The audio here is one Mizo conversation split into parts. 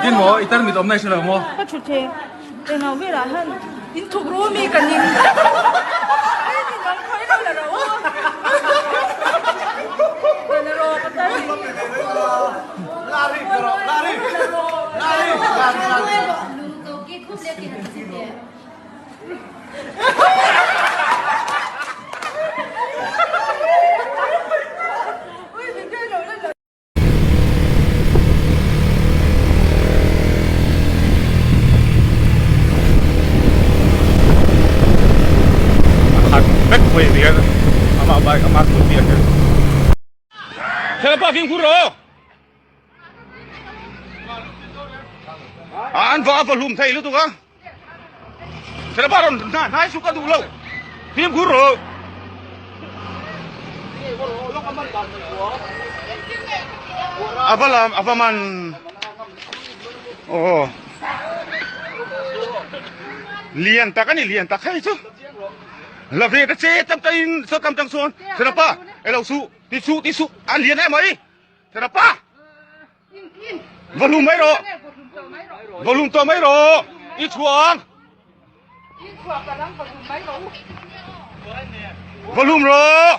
Tin maw i tarmit awmna i hre lo maw? Ka thu the englo velah hian in thuk ru mi ka ning Khat vek mai ni hian amah bike ama scooty ah hian Thianpa fimkhur rawh an va a va hlum thei lutuk a. Thianpa rawn hnai hnai chu ka duh lo fimkhur rawh. A va lam a va man aw lian tak a ni lian tak hei chu la ve ta che tam ta in saw tam tang sawn thianpa elo su ti su ti su a lian em mai thianpa. Va hlum mai rawh. Va hlum tawh mai rawh. I chhuang. Va hlum rawh.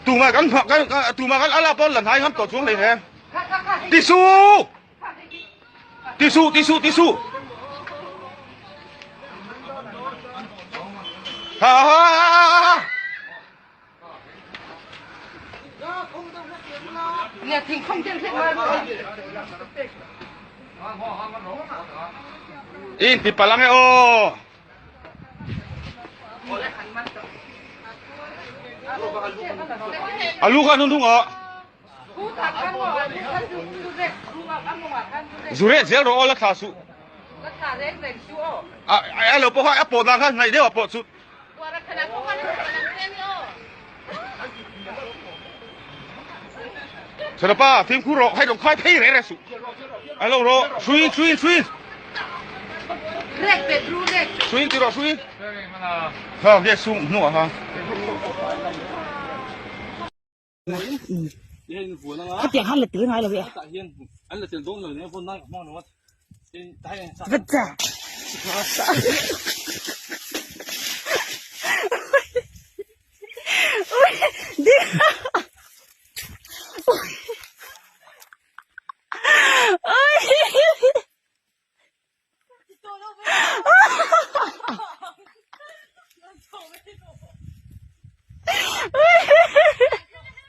Tuma kan kan tuma kan ala pawn la hnai ngam tawh chuang hlei hnem. Ti su. Ti su ti su ti su. Ha ha ha ha. In ti palang e aw. Alu kha nun thung aw. Zure zel rawh aw la thla suh. A a lo pawh kha a pawh dan kha hnaih deuh a pawh chu. Thenapa fimkhur rawh hei lo khai phei reh reh suh a lo rawh hrui hrui hrui hrui ti rawh hrui ha ge sung hnuah ha. Khatiang khan la tel ngai lo e. Vat cha.